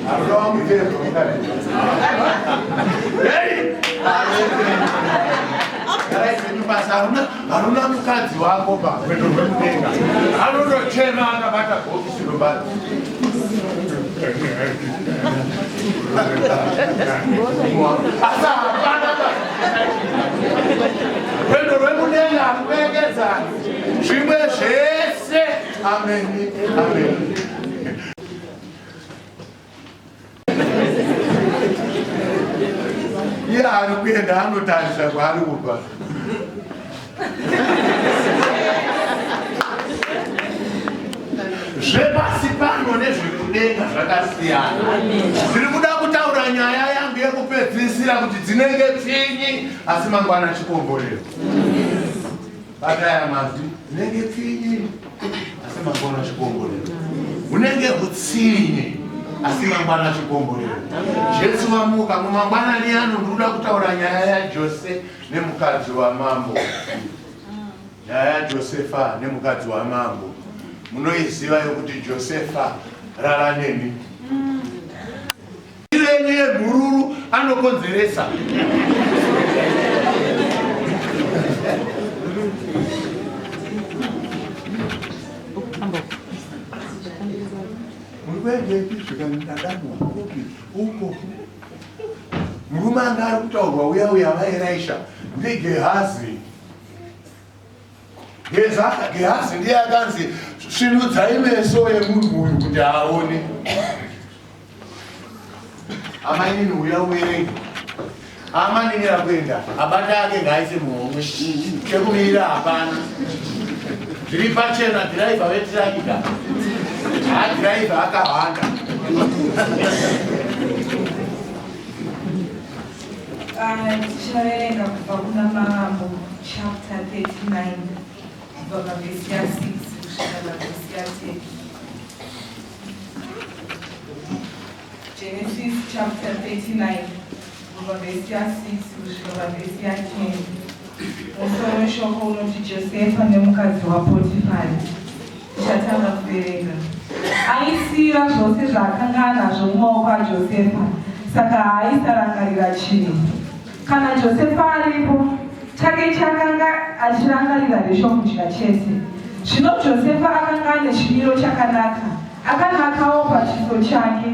Haruna wamutezo mukadzi. Hey! Garai zvenyu pasi haruna haruna mukadzi wako pa rwendo rwemudenga. Anondochema akabata bhokisi robadzi. Asi hapana rwendo rwemudenga haruvengedzani. Zvimwe zvese. Ameni. Ameni. Iye ari kuenda anotarisa kwaari kubva. Zvepasi pano nezvekudenga zvakasiyana. Ndiri kuda kutaura nyaya yangu yekupedzisira kuti dzinenge pfinyi asi mangwana chikomborero. Bataya mazwi unenge pfinyi asi mangwana chikomborero. Unenge hutsinye asi mangwana chikomborero. Jesu wamuka mumangwanani ano ndikuda kutaura nyaya yaJose nemukadzi wamambo. Nyaya yaJosefa nemukadzi wamambo. Munoiziva yokuti Josefa rara neni. Irenyu yemhururu anokonzeresa. Muri kuendepi zvikandadanwa kupi uko murume anga ari kutaurwa uya uya vaErisha ndiGehazi. Gehazi ndiye akanzi svinudzai meso emunhu uyu kuti aone. Amainini uya uverenge. Amaninira kuenda abata ake ngaaise muhomwe. Chekumirira hapana. Zviri pachena dhiraivha vetirakita. Haa dhiraivha akahwanda. Ah, tichaverenga kubva kuna Mambo chapter 39 kubva pavhesi ya 6 kusvika pavhesi ya 10. Genesis chapter 39 kubva vhesi ya 6 kusvika pavhesi ya 10. Musoro weshoko unoti Josefa nemukadzi waPotifari. Tichatanga kuverenga. Aisiva zvose zvaakanga anazvo mumaoko aJosefa, saka haaisarangarira chinhu. Kana Josefa aripo, chake chakanga achirangarira ndechokudya chete. Zvino Josefa akanga ane chimiro chakanaka, akanakawo pachiso chake.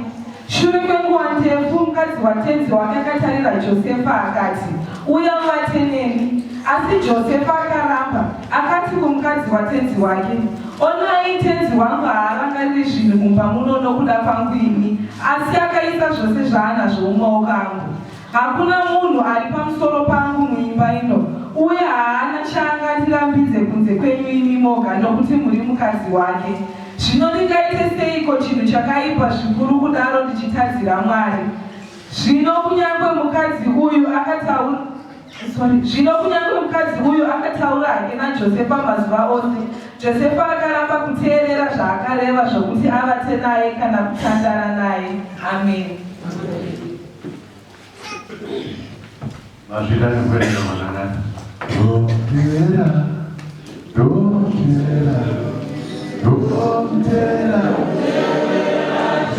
Shure kwenguva ndefu, mukadzi watenzi wake akatarira Josefa akati, Uya uvate neni. Asi Josefa akaramba, akati kumukadzi watenzi wake, Onai, tenzi wangu haarangariri zvinhu mumba muno nokuda kwangu ini, asi akaisa zvose zvaanazvo mumaoko angu. Hakuna munhu ari pamusoro pangu muimba ino, uye haana chaangandirambidze kunze kwenyu imi moga, nokuti muri mukadzi wake. Zvino ndingaite seiko chinhu chakaipa zvikuru kudaro ndichitadzira Mwari? Zvino kunyange mukadzi uyu akataura Sorry. Zvino kunyange mukadzi uyu akataura hake naJosefa mazuva ose, Josefa akaramba kuteerera zvaakareva zvokuti avate naye kana kutandara naye. Ameni. Mazvita nekuverenga zvakanaka. Domtera, domtera, domtera,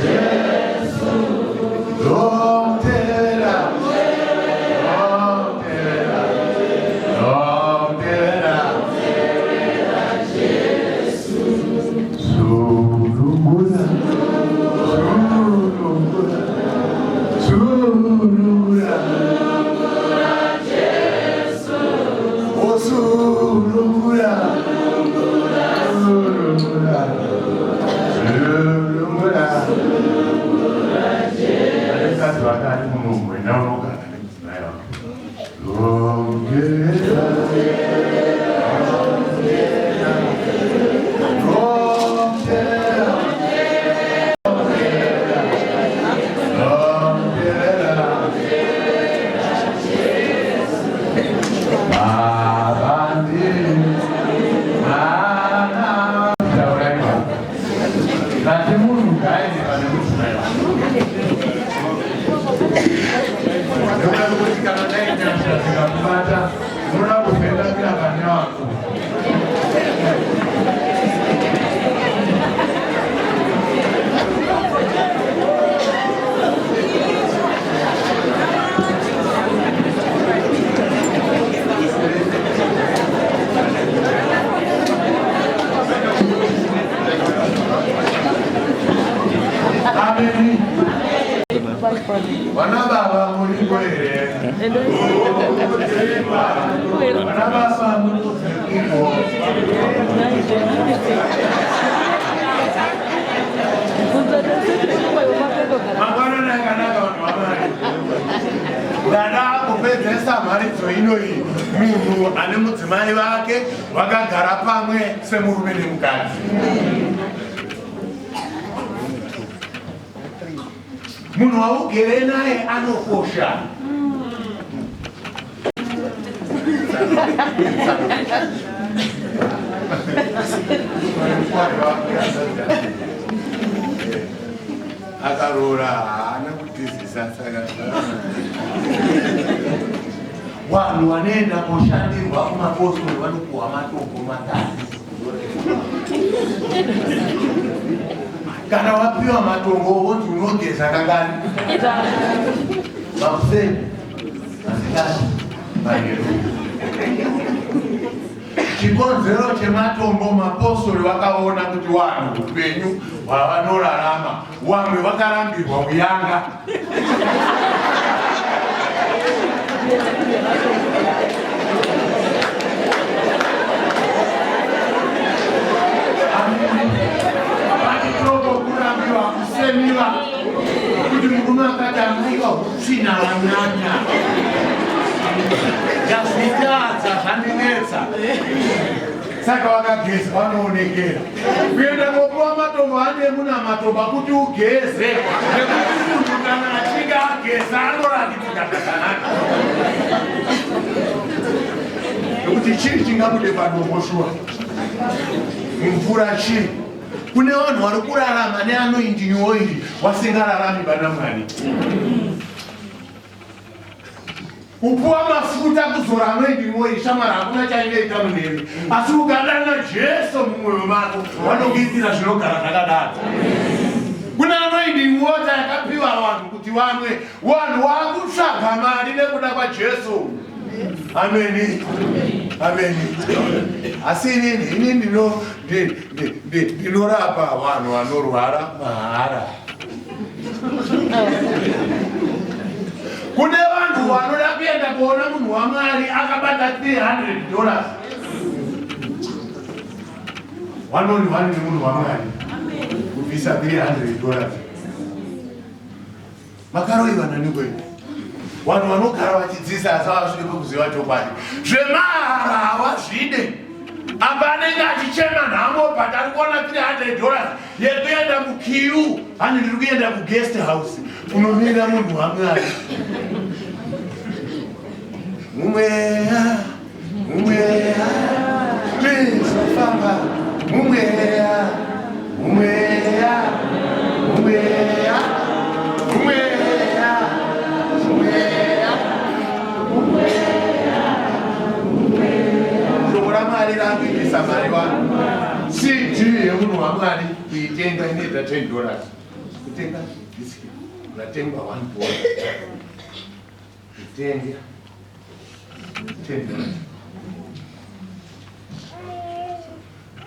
Jesu, domtera, domtera, domtera, Jesu, sunungura, sunungura. Sunungura. Oh, sunungura. Sunungura. Sunungura. Mukadzi wake ari muno wenda unogara nemudzimai wake. Longera. Longera. Longera. Unoda kuvhendamira vane wako. Ameni. Vana baba muripo here? Vana baba muripo. Mangwanani akanaka vanhu vaMwari. Ndada kupedzesa mharidzo ino iyi munhu ane mudzimai vake vakagara pamwe semurume nemukadzi. Munhu waugere naye anokosha. Akaroora haana kutizisa saka vanhu vanoenda koshandirwa kumapostori vanopuhwa matombo matatu. Kana wapiwa matombo wonzi unogeza kangani? Makuseni, masikati, manheru. Chikonzero chematombo mapostori vakaona kuti vanhu upenyu hwavanorarama vamwe vakarambirwa kuyanga. Pachitombo kurambiwa kusemiwa kuti murume akati amaiwa hutsvina wanyanya ndazvitadza zvandinetsa saka wakageza vanoonekera kuenda kopiwa matombo ane munamato pakuti ugeze nekuti munhu kana achinge ageza anoratidzika zvakanaka nekuti chii chingabude padombo shuwa mumvura chii kune vanhu vari kurarama neanointing oil wasingararami vana Mwari. Kupuwa mafuta kuzora anointing oil shamwari hakuna chainoita munemi asi ukadana Jesu mumwoyo mako vanokuitira zvinogara zvakadaro. Kune anointing water yakapiwa vanhu kuti vamwe vanhu vakutsvaga mari nekuda kwaJesu. Ameni. Ameni. Asi inini ini ndinorapa vanhu vanorwara mahara. Kune vanhu vanoda kuenda kuona munhu waMwari akabata $300. One on one nemunhu waMwari kubvisa $300. Makaroiwa nani kwenu? Vanhu vanogara vachidzisa asi havasvike pakuziva chokwadi. Zvemahara havazvide. Apa anenge achichema nhamo but ari kuona $300 yekuenda kukiu. Hani ndiri kuenda kuguest house kunomira munhu waMwari. Mumweya, mumweya, ndizofamba mumweya, mumweya, mumweya, mumweya, mumweya, mumweya. Shoko raMwari rakuitisa mari wangu. CD yemunhu waMwari kuitenga inoita $10. Kutenga diski ratengwa $1. Kutenga $10.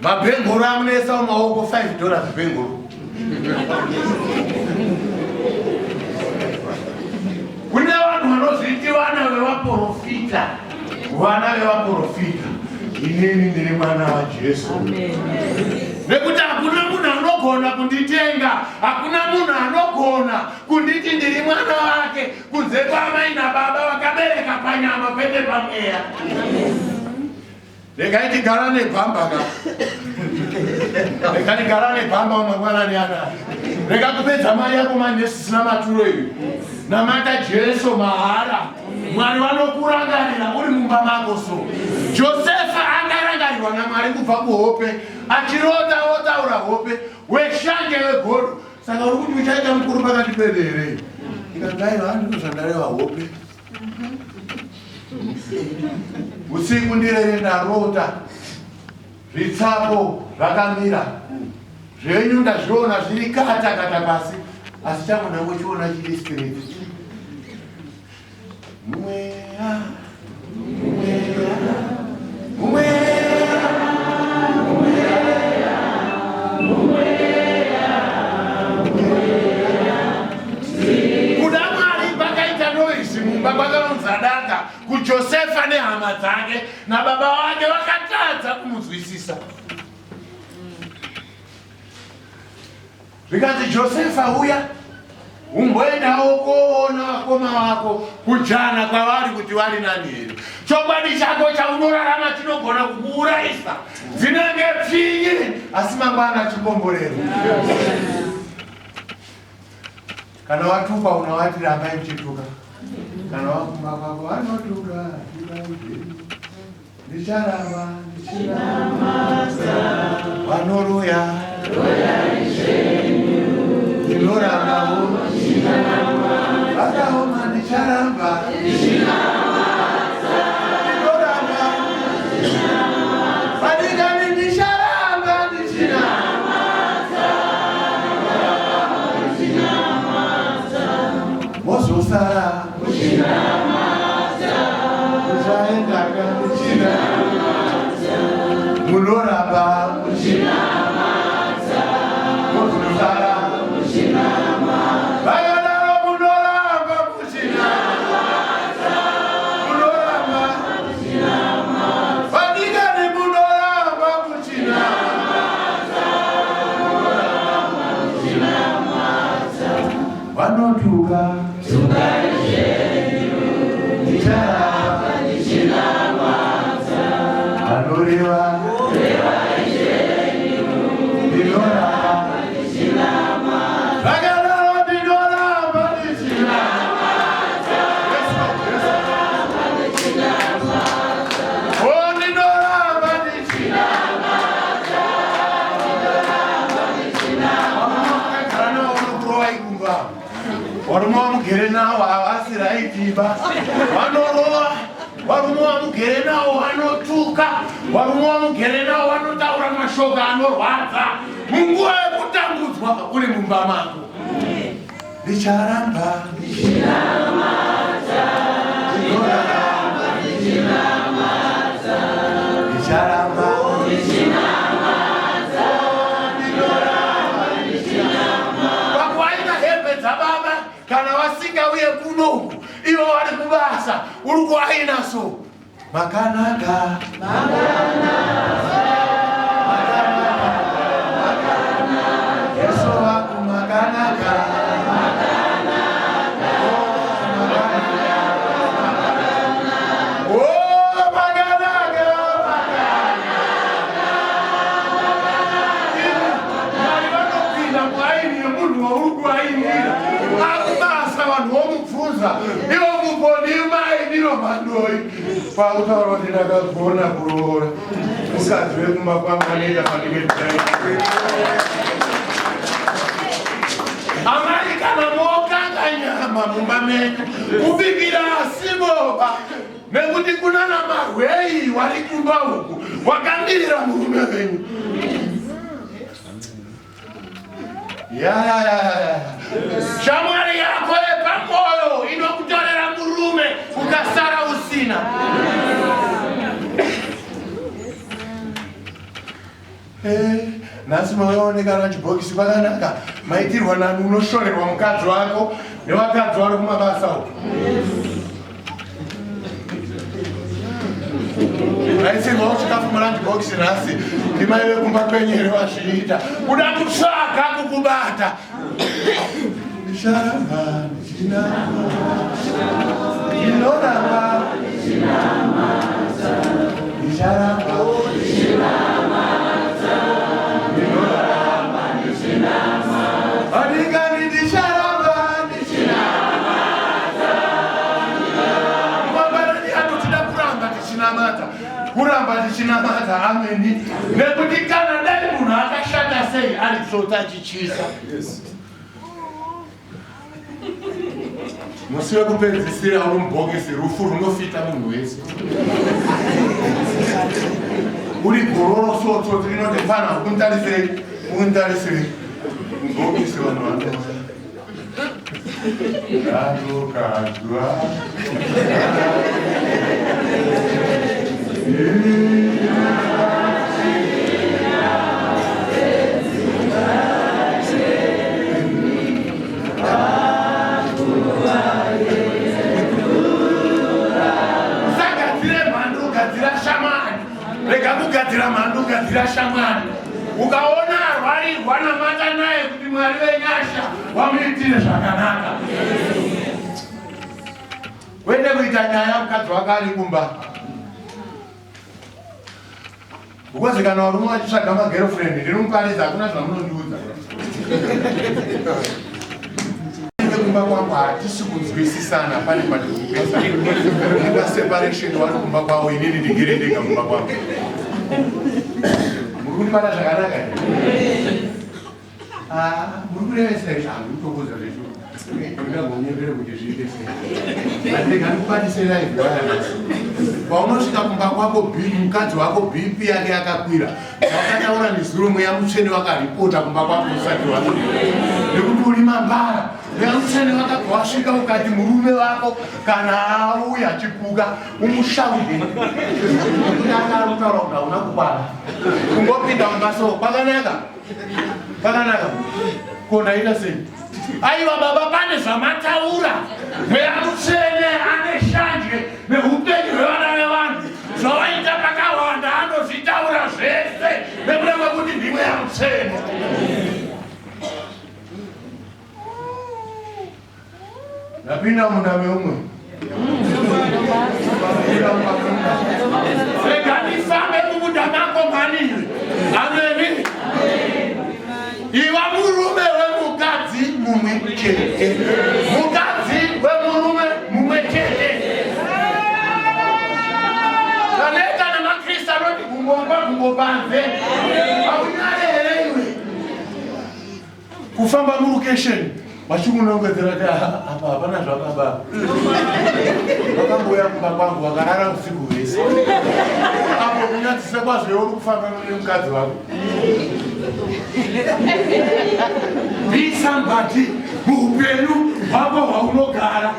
Mabhengoro amunesa mumaoko $5 bhengoro. Kune vanhu vanozviti vana vevaporofita, vana vevaporofita. Inini ndiri mwana waJesu. Nekuti hakuna munhu anogona kunditenga, hakuna munhu anogona kunditi ndiri mwana wake kunze kwamai nababa vakabereka panyama kwete pamweya. Regai tigara negwamba ka. Rega tigara negwamba mangwanani ana. Rega kupedza mari yako mani nesisina maturo iyo. Namata Jesu mahara. Mwari vanokurangarira uri mumba mako so. Josefa akarangarirwa naMwari kubva kuhope achirota otaura hope weshanje wegodo. Saka uri kuti uchaita mukuru pakati pedu here? Ndikati ndizvo zvandareva hope. Usiku ndirere ndarota zvitsapo zvakamira zvenyu ndazviona zviri kata kata pasi asi changu ndangochiona chiri straight. Mweya, mweya, mweya, mweya, mweya, mweya. nehama dzake nababa vake vakatadza kumunzwisisa. Zvikanzi Josefa uya umboendawo koona vakoma vako kujana kwavari kuti vari nani here. Chokwadi chako chaunorarama chinogona kukuurayisa, dzinenge pfinyi, asi mangwana chikomborero. Kana watukwa unawati rambai uchituka, kana wakumba kwako vanotuka ndicharamba ndichinamata vanoroya ndinorambawo vakaoma ndicharamba ndinoramba vadikani ndicharamba ndichinamata mozosara muchaendaka munoramba mozosara vakadaro munoramba munoramba vadikani munoramba vanotuka ndicharamba vanoreva ndinoramba vakadaro ndinoramba ndichinamata Oh, ndinoramba ndichinamata Wakagara nawo unokurova ikumba. Varume vamugere nawo havasi raitiba vanorova. Varume vamugere nawo vanotuka. Varume vamugere nawo vanotaura mashoko anorwadza. Munguva yekutambudzwa uri mumba mako. Ndicharamba ndinoramba ndicharamba pakuwaina hembe dzababa kana vasingauye kuno uku ivo vari kubasa uri kuwaina so makanaka Yesu wangu makanaka Oh, makanaka Mwari vanopinda muaini yemunhu wauri kuainira akubasa vanhu vomubvunza ivo muponi mainiro mhandoi kwakutaura kuti ndakagona kuroora mukadzi wekumba kwangu anoita pandinge amai kana mokanga nyama mumba menyu kubikira asimoba nekuti kunana marwei wari kumba uku wakamirira murume wenyu yayayaya shamwari yako yepamoyo inokutorera murume ukasara usina eh, nhasi mauyaoneka rachibhokisi kwakanaka maitirwa nani unoshorerwa mukadzi wako nevakadzi vari kumabasa uko Raisirwawo chikafu mulunch box nhasi ndimai vekumba kwenyu here vazviita kuda kutsvaga kukubata ndicharamba ndichinama ndinoramba ndicharamba Adingani ndicharamba ndichinamata. Mangwanani ano tida kuramba tichinamata, kuramba tichinamata. Ameni. Nekuti kana dai munhu akashata sei ari tsotsa achityisa. Musi wekupedzisira uri mubhokisi, rufu runofita munhu wese. Uri gororo sotsotsi rinoti mfana ukuntarisirei, ukuntarisirei. Mubhokisi vanhu vanouya. Ndandokadzwa. Usagadzire mhando vakuitire zvakanaka. Kwete kuita nyaya mukadzi wako ari kumba. Because kana varume vachitsvaga magirlfriend ndinomuparidza hakuna zvamunondiudza. Kumba kwangu hatisi kunzwisisana pane patikupesa. Kuda separation vari kumba kwavo inini ndigere ndega kumba kwangu. Muri kundibata zvakanaka here? Ah, muri kurevesa here? Ah, ndiri kutokuudza zveshuwa. Ndingagonyepere kuti zviite sei. Andika ndikubatise live wireless. Paunosvika kumba kwako mukadzi wako BP yake yakakwira. Wakataura nezuro mweya mutsvene wakaripota kumba kwako usati wasvika. Nekuti uri mambara. Mweya mutsvene wakabva wasvika ukati murume wako kana auya chipuka umushaudhe. Nekuti anga ari kutaura kuti hauna kukwana. Kungopinda mumba so kwakanaka. Kwakanaka. Ko ndaita sei? Aiwa baba pane zvamataura. Mweya mutsvene ane shanje neupenyu hwevana vevanhu. Zvavaita pakawanda anozvitaura zvese nekuda kwekuti ndimweya mutsvene. Ndapinda munda meumwe. Rega ndifambe mumunda mako mhani. Ameni. Iva murume wemukadzi mumwe chete. Mukadzi wemurume mumwe chete. Taneta nemaKristu anoti gumbo gumbo panze. Haunyare here iwe? Kufamba murukesheni vachimunongedzera kuti apa hapana zvababa. Vakambouya kumba kwangu vakarara usiku hwese. Apo kunyadzisa kwazvo iwe uri kufamba nemukadzi wako. Be somebody muupenyu hwako hwaunogara.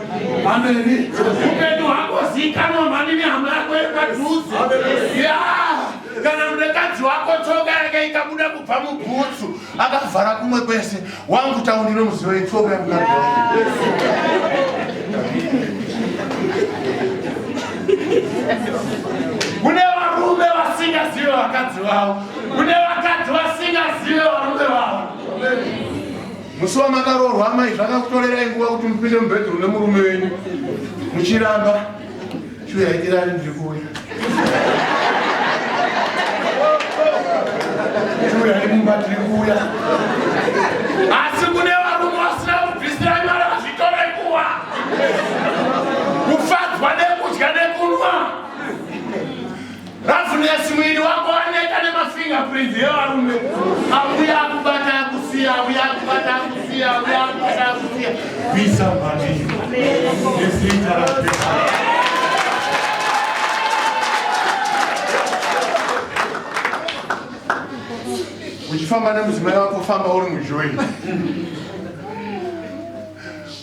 Ameni. Upenyu hwako zikanwa mhani nehama yako yepadhuze. Yeah. Kana mudakadzi wako tsoka yake ikabuda kubva mubhutsu akavhara kumwe kwese wangu taundi nomuziva itsoka yemukadzi wake. Kune varume vasingazive vakadzi vavo, kune vakadzi vasingazive varume vavo. Musi wamakaroorwa amai zvakakutorerai nguva kuti mupinde mubedroom nemurume wenyu muchiramba chiuyai tirare ndiri kuuya. Chiuyai mumba tiri kuuya. Asi kune varume vasina kubvisira mari vazvitore nguva kufadzwa nekudya nekunwa. Roughness mwiri wako waneta nemafingerprints evarume. Auya akubata akusiya, auya akubata akusiya, auya akubata akusiya. Bvisa mhani. Nezita raJesu. Uchifamba nemudzimai wako famba uri mujoini.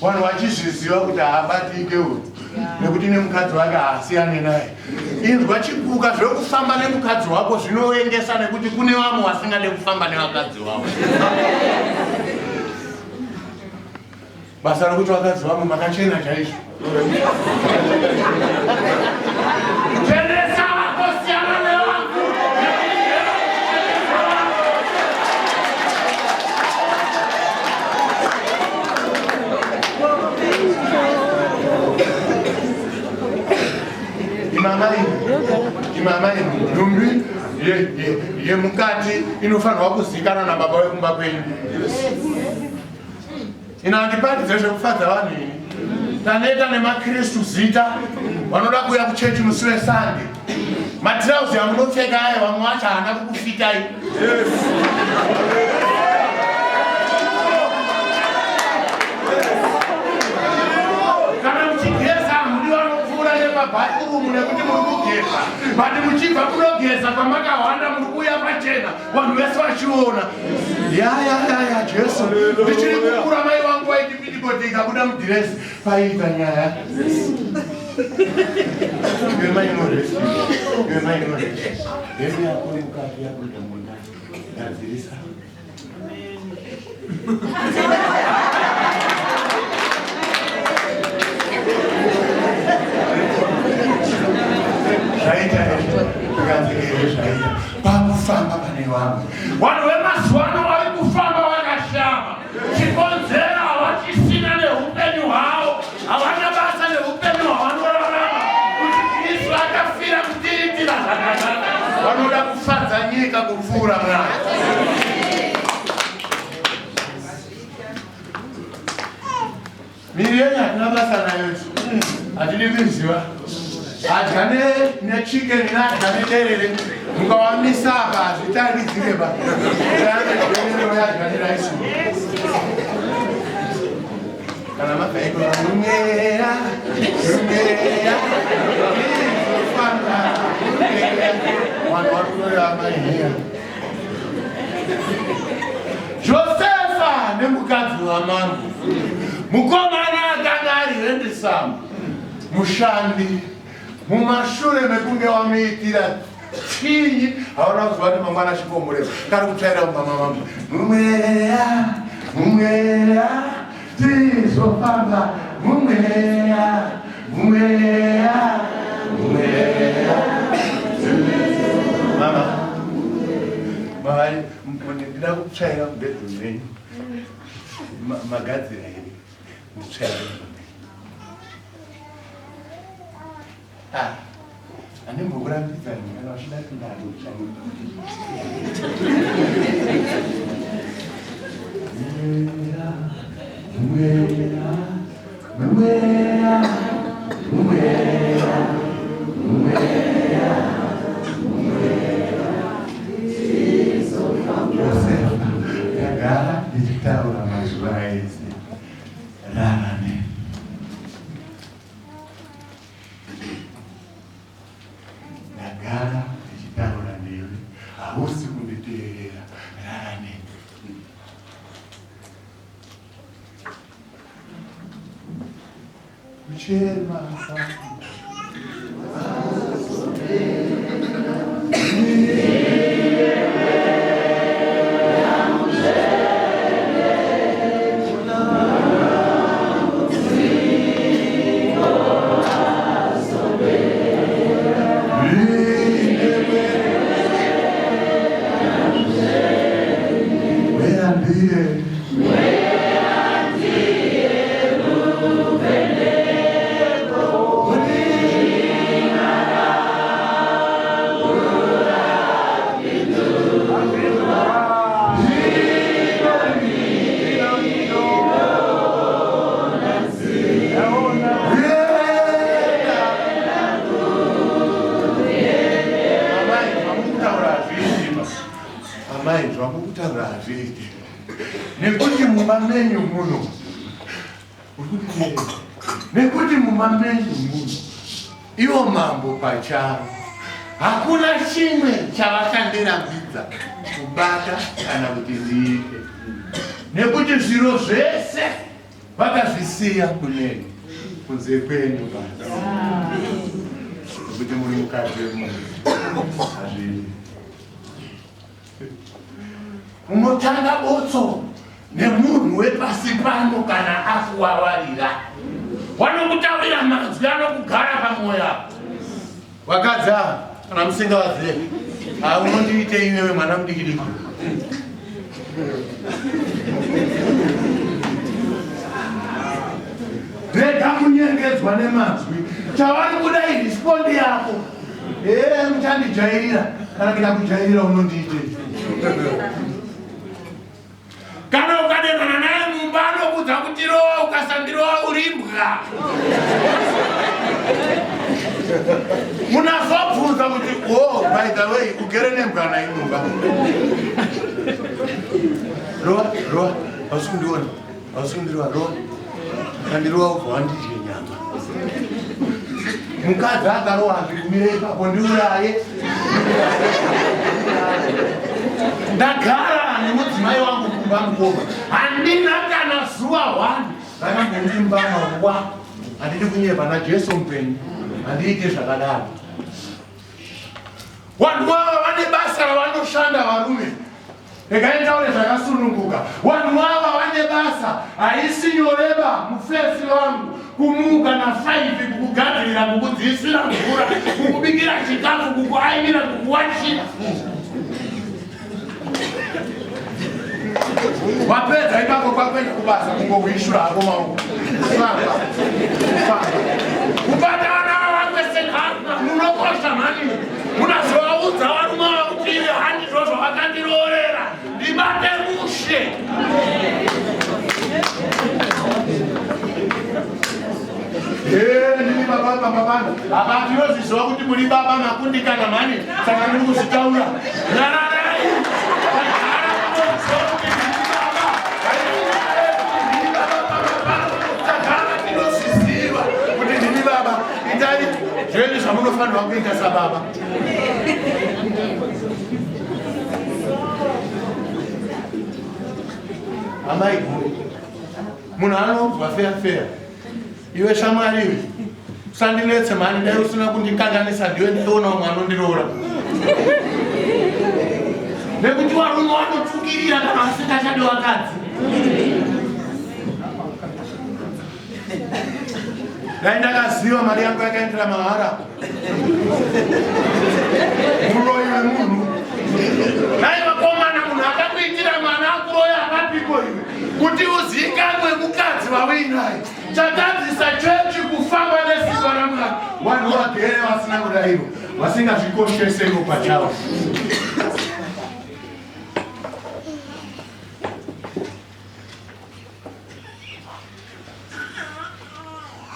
Vanhu vachizviziva kuti haabatike uyu nekuti nemukadzi wake haasiyane naye. Inzwa chipuka zvekufamba nemukadzi wako zvinovengesa nekuti kune vamwe vasingade kufamba nevakadzi vavo. Basa rokuti vakadzi vamwe makachena chaizvo. Chenesa vako siyana nevangu. Imama imama nhumbi yemukati inofanirwa kuzikanwa nababa vekumba kwenyu. Ina handiparidze zvekufadza vanhu ini. Taneta nemaKristu zita vanoda kuuya kuchechi musi weSunday. Matirauzi amunopfeka aya vamwe vacho haana kukufitai. Yes. Kana muchigeza hamudi vanopfuura nepabhathurumu nekuti muri kugeza. But muchibva kunogeza kwamakahwanda muri kuuya pachena. Vanhu vese vachiona. Ya ya ya ya Jesu. Ndichiri kukura mai vangu vaiti pitikoti ikabuda mudhiresi paiita nyaya. Iwe mai inoresi. Iwe mai inoresi. Hembe yako yemukati yabuda munda. Gadzirisa. Zvaita here? Zvikanzi here zvaita. Pakufamba pane vamwe. Vanhu vemazuva ano vari kufamba vakashama. Chikonzero havachisina. zvakanaka kupfuura Mwari. Miri yenyu hatina basa nayo isu. Hatidi kuiziva. Adya nechicken neadya nederere mukawamisa apa hazvitaridzike ba. Adya neraisi. Kana makaiko mweya mweya famba vanhu vari kutoreva maiheya. Josefa nemukadzi wamambo mukomana akanga ari handsome mushandi mumashure mekunge wamuitira chinyi hauna kuziva kuti mangwana chikomborero kari kutsvaira mumba mamambo mumweya mumweya tizofamba mumweya mumweya mumweya mama mama ndida kutsvaira mubedroom menyu magadzira here nditsvaire ah andimbokurambidza kana uchida pinda handotsvaira mweya mweya mweya mweya Josefa ndagara ndichitaura mazuva ese rara neni ndagara ndichitaura newe hausi kunditeerera rara neni kuchema Amai zvamukutaura hazviiti nekuti mumba menyu muno nekuti mumba menyu muno ivo mambo pachavo hakuna chimwe chavakandirambidza kubata kana kuti ndiite nekuti zviro zvese vakazvisiya kuneni kunze kwenyu basi nekuti muri mukadzi wemunhu hazviiti Unotanga botso nemunhu wepasi pano kana akuwawarira, wanokutaurira manzwi anokugara pamwoyo apo. Vakadzi ava kana musingavazive, unondiitei iwewe mwana mudikidiki? Rega kunyengedzwa nemazwi, chavari kuda irespondi yako. Ee, muchandijairira kana ndikakujairira unondiitei? Kana ukadenhana naye mumba anokudza kuti rowa, ukasandirowa uri imbwa. Munazobvunza kuti oh, by the way ugere nembwa naye mumba. Rowa, rowa, hausi kundiona, hausi kundirowa, rowa. Ukandirowa ubva wandidye nyama. Mukadzi akarowa hazvigumire ipapo, ndiuraye. Ndagara nemudzimai wangu kumba mukoma, handina kana zuva one rakambondimba mawa. Handidi kunyepa naJesu mupenyu, handiite zvakadaro. Vanhu ava vane basa ravanoshanda varume. Regai nditaure zvakasununguka. Vanhu ava vane basa, haisi nyoreba mufesi wangu kumuka na 5 kukugadzirira, kukudziisira mvura, kukubikira chikafu, kukuainira, kukuwachira. Wapedza ipapo kwakuenda kubasa kungohwishura hako maoko. Famba. Famba. Kubata vana vamwe senhaka munokosha mhani. Munazovaudza varume ava kuti handizvozvo. zvawakandiroorera ndibate mushe. Ndini baba baba bana. Apa tinozviziva kuti muri baba makundikana mhani saka ndiri kuzvitaura. Nyararai. Tagara munoziva kuti ndini baba. Ndini baba baba baba. Tagara tinozviziva kuti ndini baba. Itai zvenyu zvamunofanirwa kuita sababa. Amai guru. Munhu anonzwa feya feya. Iwe shamwari iwe. Usandinetse mhani dai usina kundikanganisa ndiwe ndaiona umwe anondiroora. Nekuti varume vanotsukirira kana vasingachadi vakadzi. Dai ndakaziva mari yangu yakaendera mahara. Muroyi wemunhu. Dai vakomana munhu akakuitira mwana akuroya akapiko iwe. Kuti uzikanwe mukadzi wauinaye. Chatadzisa chechi kufamba nesimba raMwari. Vanhu vagere vasina kudairo, vasingazvikoshese ivo pachavo.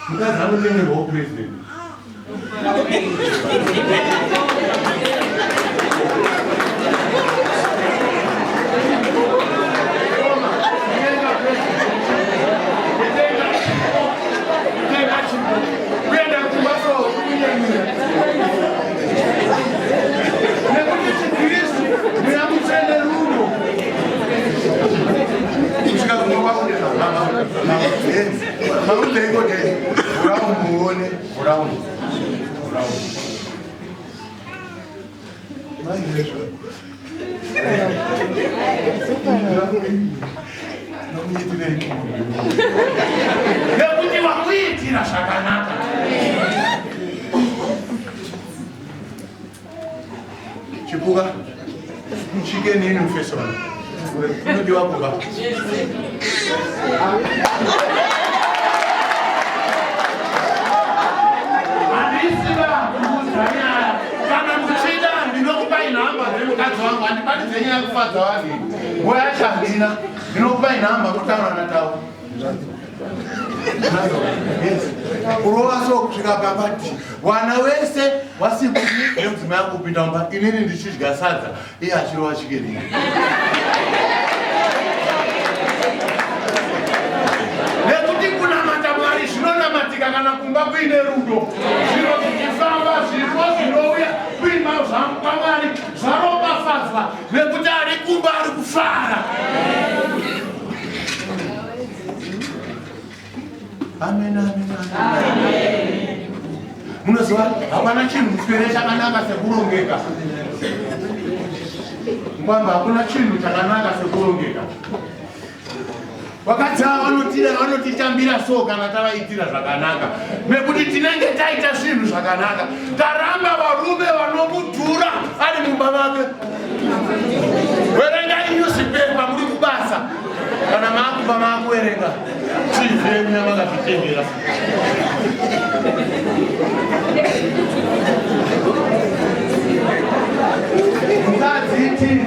Mukadzi anotengerwawo president. Kuenda kumba so kunyanyira. Nekuti chiKristu mweya mutsvene rudo. Kusvika kumba kwakuenda mama mama maundeiko dei brown muone brown brown. Nekuti wakuitira zvakanaka. Chipuka chicken ini mufeso unodiwa kuba. Handisi vakuudza nyaya. Kana muchida ndinokupai nhamba dzemukadzi wangu. Handipani dzenyaya kufadza vanhu. Nguva yacho handina. Ndinokupai nhamba kutaura natau. Yes. Kurova so kusvika pamba ti wana wese wasiku nemudzimai wangu kupinda mumba inini ndichidya sadza iye achirova chikenini. Nekuti kunamata Mwari zvinonamatika kana kumba kuine rudo. Zviro zvichifamba zvipo zvinouya kuimba kwaMwari zvaropafadzwa nekuti ari kumba ari kufara. Amen, amen, amen. Munoziva hapana chinhu muswere chakanaka sekurongeka. Kwamba hakuna chinhu chakanaka sekurongeka. Vakadzi ava vanotida vanotitambira so kana tavaitira zvakanaka nekuti tinenge taita zvinhu zvakanaka. Taramba varume vanomudhura ari mumba make. Verengai newspaper muri kubasa kana maakumba maakuverenga TV yenyu yamakazvitengera. Mukadzi TV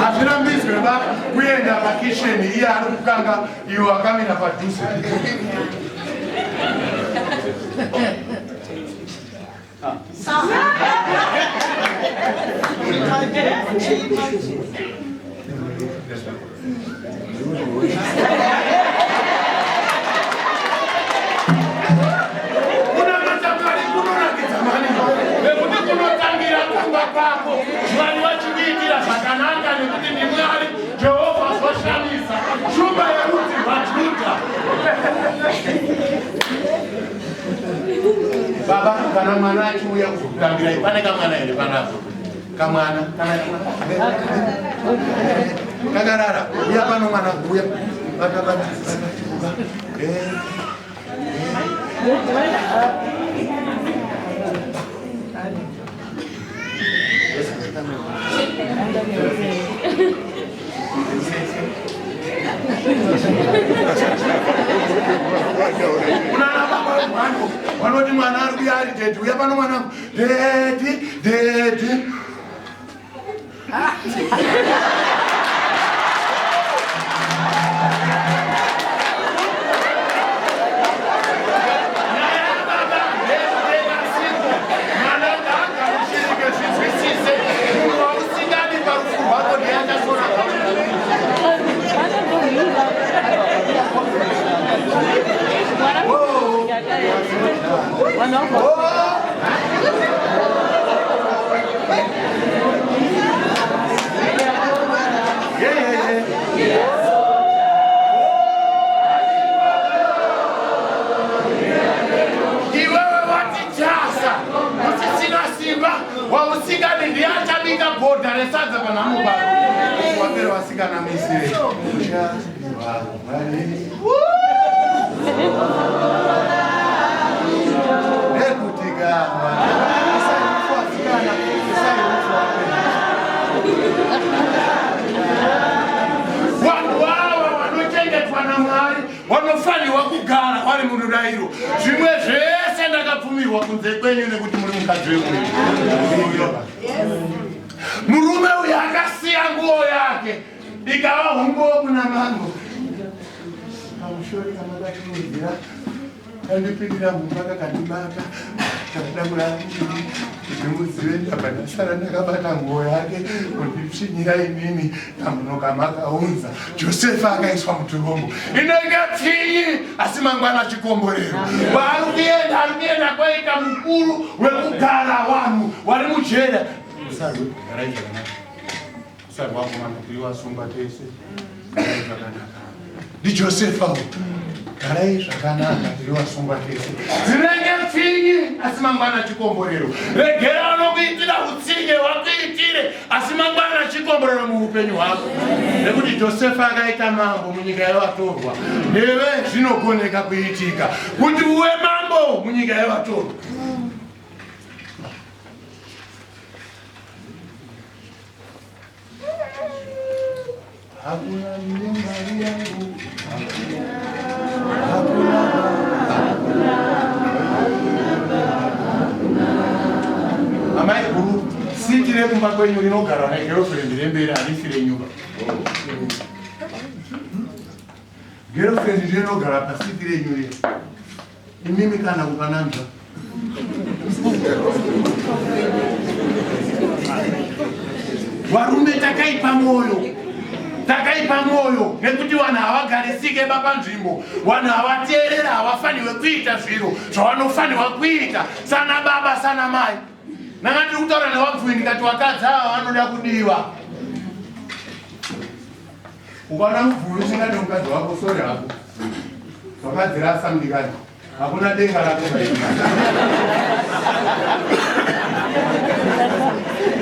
hazvirambidzwe ba kuenda pakisheni iye ari kukanga iwo akamira padhuze. Kunamata Mwari kunonakidza mani nekuti kunotangira kumba kwako. Mwari vachikuitira zvakanaka nekuti ndiMwari Jehovha zvoshamisa shumba yerudzi rwaJudha. Baba kana mwana achiuya kuzokutambirai pane kamwana here panapo? Kamwana kana kakarara uya pano mwana uya bata bata bata chibuka eh Unana baba pano vanoti mwana ari kuya ari dhedhi uya pano mwanangu dhedhi dhedhi Iwewe watichasa usisina simba wausingadi ndiye achabika bhodha resadza panhamo pako wapera vasikana misire Vanhu vava vanochengetwa naMwari vanofanirwa kugara vari murudairo. Zvimwe zvese ndakapfumirwa kunze kwenyu nekuti muri mukadzi wemurume. Murume uyu akasiya nguo yake ikava humbowo kuna mambo. Kamushori kamakatiunzira kandipindira mumba kakandibata kakuda kurara nini kuti muzive ndabva ndasara ndakabata nguo yake kunditsvinyira inini kamuno kamakaunza Josefa akaiswa mutorongo inenge tsinyi asi mangwana chikomborero kwaari kuenda ari kuenda kwaita mukuru wekugara vanhu wari mujera garai zvakanaka Usarwa komana tiri vasungwa tese. Garai zvakanaka. NdiJosefa uyu. Garai zvakanaka tiri vasungwa tese. Dzinenge tsinyi asi mangwana chikomborero. Regera vanokuitira utsinye wakuitire asi mangwana chikomborero muupenyu hwako. Nekuti Josefa akaita mambo munyika yevatorwa. Newe zvinogoneka kuitika kuti uwe mambo munyika yevatorwa. Hakuna mine mari yangu. Hakuna. Hakuna. Amai guru, siti rekumba kwenyu rinogara negirlfriend remberi harisi renyuba. Girlfriend rinogara pasiti renyu riya. Imimi kana kupananzva. Varume takaipa mwoyo, takaipa mwoyo nekuti vanhu havagarisike papanzvimbo, vanhu havateerera, havafanirwe kuita zviro zvavanofanirwa kuita sana baba sana mai. Nanga ndiri kutaura nevabvuyi ndikati vakadzi ava vanoda kudiwa. Ukaona mubvuyi usingadi mukadzi wako, sori hako, wakadzirasa mudikani. Hakuna denga rako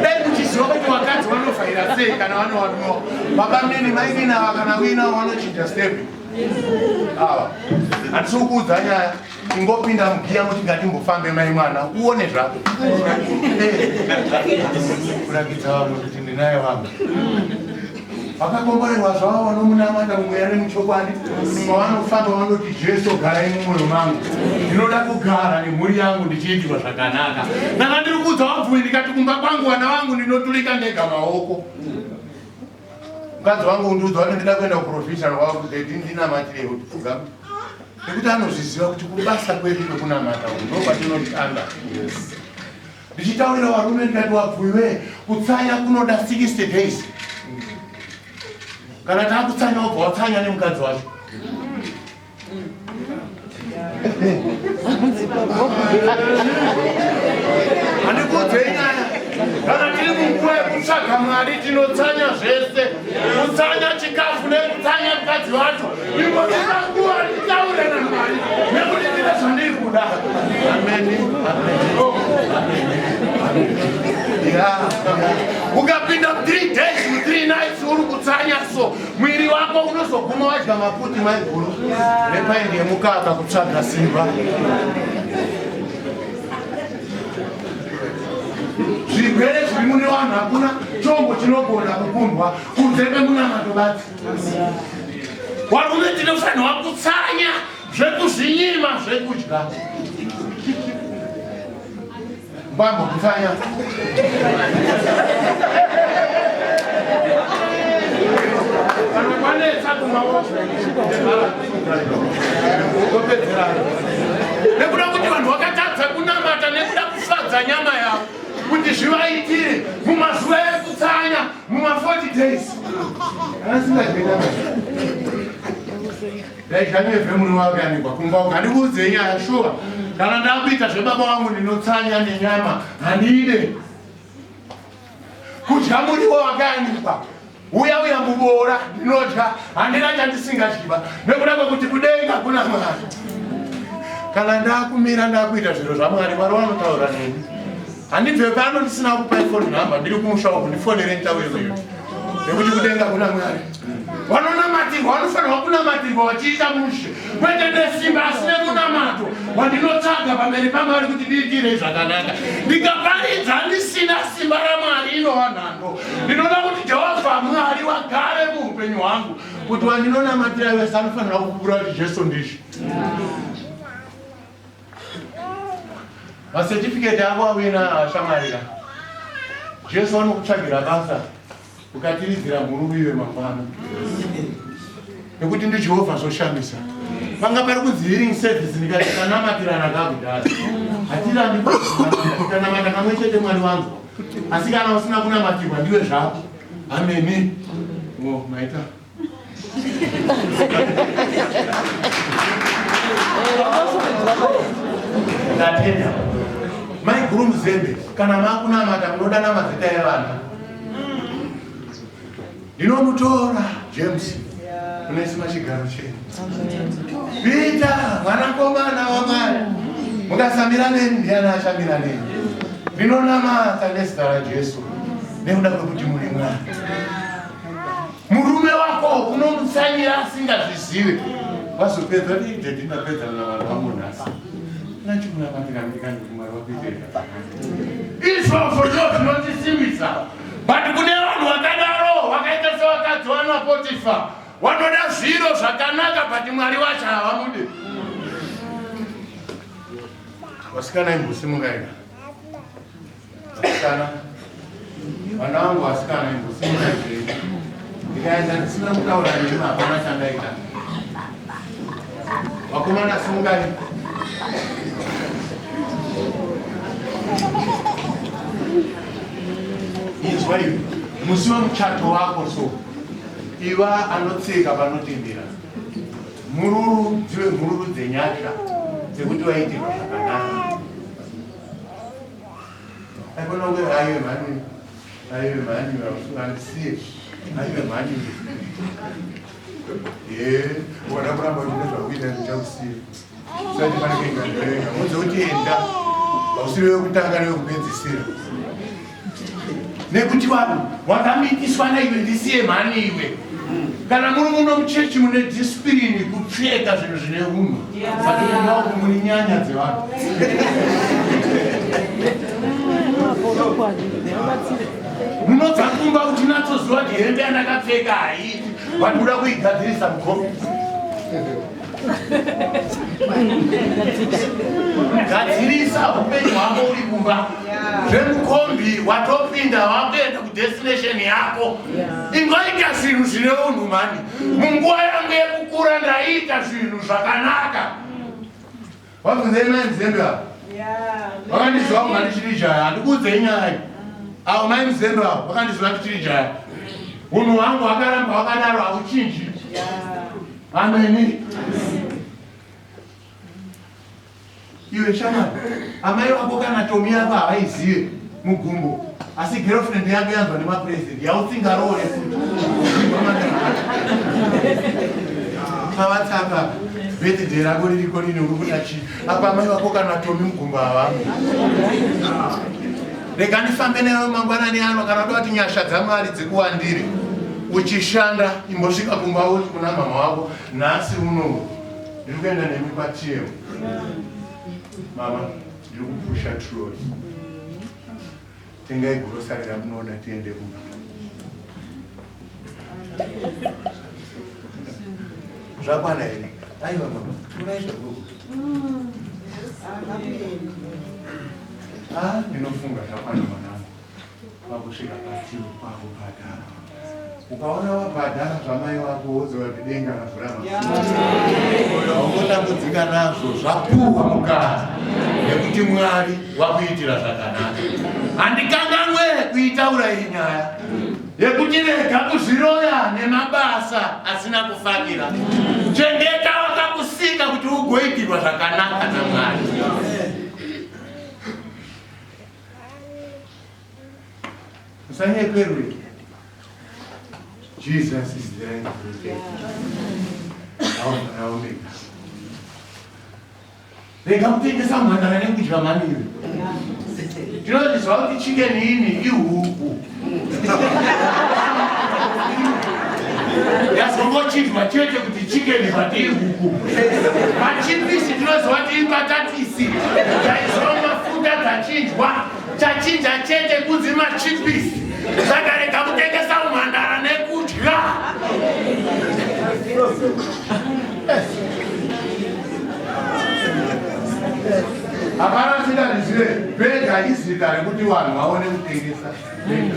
dai muchiziva kuti vakadzi vanofaira sei kana vanovarumewa baba mnini mainini ava kana uinavo vanochinja step ava handisi kukuudza nyaya ingopinda mugiya muti ngatimbofambe mai mwana uone zvako kurakidza vamwe kuti ndinaye wangu Vakakomborerwa zvavo vanomunamata mumweya nemuchokwadi. Pavanofamba vanoti Jesu garai mumwoyo mangu. Ndinoda kugara nemhuri yangu ndichiitirwa zvakanaka. Ndanga ndiri kuudza vabvumi ndikati kumba kwangu vana vangu ndinoturika ndega maoko. Mukadzi wangu undiudza kuti ndida kuenda kuprovincial wangu kuti ndinamatire kuti pfugama. Nekuti anozviziva kuti kubasa kwedu kwekunamata uku ndokwatinoshanda. Yes. Ndichitaurira varume ndikati wabvuiwe kutsanya kunoda 60 days. Kana takutsanya wobva watsanya nemukadzi wacho. Handikuudzei nyaya. Kana tiri munguva yekutsvaga Mwari tinotsanya zvese. Kutsanya chikafu nekutsanya mukadzi wacho. Imbotipa nguva nditaure naMwari nekuti ndine zvandiri kuda. Ameni. Amen. Oh. Yeah. Ukapinda 3 days, 3 nights uri kutsanya so mwiri wako unozoguma wadya maputi maiguru nepaindi yemukaka kutsvaga simba. Zvirwere zviri mune vanhu hakuna chombo chinogona kukundwa kunze kwemunamato badzi. Varume tinofanirwa kutsanya. Zvekuzvinyima zvekudya. Mbambo kutsanya. Kana kwanetsa kumaoko. Topedzerana. Nekuda kuti vanhu vakatadza kunamata nekuda kufadza nyama yavo kuti zvivaitire mumazuva ekutsanya muma 40 days. Asingadye nyama. Ndaidya nyevhe murume wakayanikwa kumba uko. Handikuudzei nyaya shuwa. Kana ndakuita zvebaba wangu ndinotsanya nenyama. Handide. Kudya muriwo wakayanikwa. Uya uya muboora ndinodya. Handina chandisingadyiba. Nekuda kwekuti kudenga kuna Mwari. Kana ndakumira ndakuita zviro zvaMwari, Mwari vanotaura neni. Handibve pano ndisina kupai phone number, ndiri kumusha uku ndifonere nditaure newe. Nekuti kudenga kuna Mwari. Vanonamatirwa vanofanirwa kunamatirwa vachiita mushe, kwete nesimba asi nemunamato wandinotsvaga pamberi paMwari kuti ndiitirei zvakanaka. Ndikaparidza ndisina simba raMwari inova nhando. Ndinoda kuti Jehovha Mwari wagare muupenyu hwangu, kuti wandinonamatira wese anofanira kupupura kuti Jesu ndizvo. Macertificate ako awina shamwari ka. Jesu anokutsvagira basa ukatiridzira mhururu iwe mangwana. Nekuti ndi Jehovha zvoshamisa. Panga pari kunzi healing service ndikati tanamatirana kakudhara. Hatirambi tikanamata kamwe chete Mwari wangu. Asi kana usina kunamatirwa ndiwe zvako. Ameni. Oh, maita. Ndatenda. Maiguru Muzembe, kana makunamata munodana mazita evana. Ndinomutora James unoisima chigaro chenyu. Peter mwanakomana waMwari, mukasamira neni ndiani achamira neni? Ndinonamata nezita raJesu nekuda kwekuti muri Mwari. Murume wako unomutsanyira asingazvizive. Wazopedza dedi ndapedza navanhu vangu nhasi. Nachikunamatira ndikani kumwari wakuitei Izvozvo ndo zvinotisimbisa. But kune vanhu vakadaro vakaita sevakadzi vana Potifa vanoda zviro zvakanaka but Mwari wacho havamude. Vasikana imbosimuka ika. Vasikana, vana vangu vasikana imbosimuka zvenyu. Ndikaenda ndisina kutaura nemi hapana chandaita. Vakomana simukai. Inzwa iwe, musi wemuchato wako so iva anotsika panotendera mhururu dzive mhururu dzenyasha dzekuti waitirwa zvakanaka. Aikona kunge aive mhani, aive mhani, andisiye, aive mhani. Ye, wada kuramba uchida zvakuita ndichakusiya. Usati pane kuenda nderenga. Mudze kuti enda. Hausiri wekutanga newekupedzisira. Nekuti vanhu wakamitiswa naiwe ndisiye mhani iwe. Kana muri muno muchechi mune discipline kupfeka zvinhu zvine unhu. But kumba uku muri nyanya dzevanhu. Munobva kumba uchinatsoziva kuti hembe yandakapfeka haiiti but uda kuigadzirisa mukombi. Gadzirisa upenyu hwako uri kumba. Zvemukombi watopinda wakuenda kudestination yako. Ingoita zvinhu zvine unhu mani. Munguva yangu yekukura ndaiita zvinhu zvakanaka. Wabvunzei mai Mzembe avo? Vakandiziva kunga ndichiri jaya. Handikuudzei nyaya. Avo mai Mzembe avo vakandiziva ndichiri jaya. Unhu hwangu hwakaramba hwakadaro hauchinji. Ameni. Iwe shamwari, amai vako kana tomi yako havaizive mugumbo, asi girlfriend yako yanzwa nemapresident yautsingaroore futi. Pavatsapa birthday rako ririko rini uri kuda chii? Apa amai vako kana tomi mugumbo havamo. Rega ndifambe newe mangwanani ano kana uda kuti nyasha dzaMwari dzikuwandire uchishanda imbosvika kumba uti kuna mama wako nhasi uno ndiri kuenda nemi kwaTM mama ndiri kupusha trolley tengai grocery ramunoda tiende kumba zvakwana here? Aiwa baba, torai zvabuku. Ah, ndinofunga zvakwana mwanangu. Vakusvika pachiro kwakubhadhara. Ukaona wabhadhara zvamai wako woziva kuti denga ravhura masuo. Haungotambudzika nazvo zvapuhwa mukana nekuti Mwari wakuitira zvakanaka. Handikanganwe kuitaura iyi nyaya yekuti rega kuzviroya nemabasa asina kufanira. Chengeta wakakusika kuti ugoitirwa zvakanaka naMwari. Usanyeperwe. Jesus is the right protector. Alpha na Omega. Rega kutengesa mhandara nekudya maniri. Tinozviziva kuti chicken ini ihuku. Yazongochinjwa chete kuti chicken but ihuku. Machipisi tinoziva kuti imbatatisi. Dzaiswa mafuta dzachinjwa. Chachinja chete kunzi machipisi. Saka rega kutengesa umhandara nekudya. Hapana asingazvizive bhega izita rekuti vanhu vaone kutengesa bhega.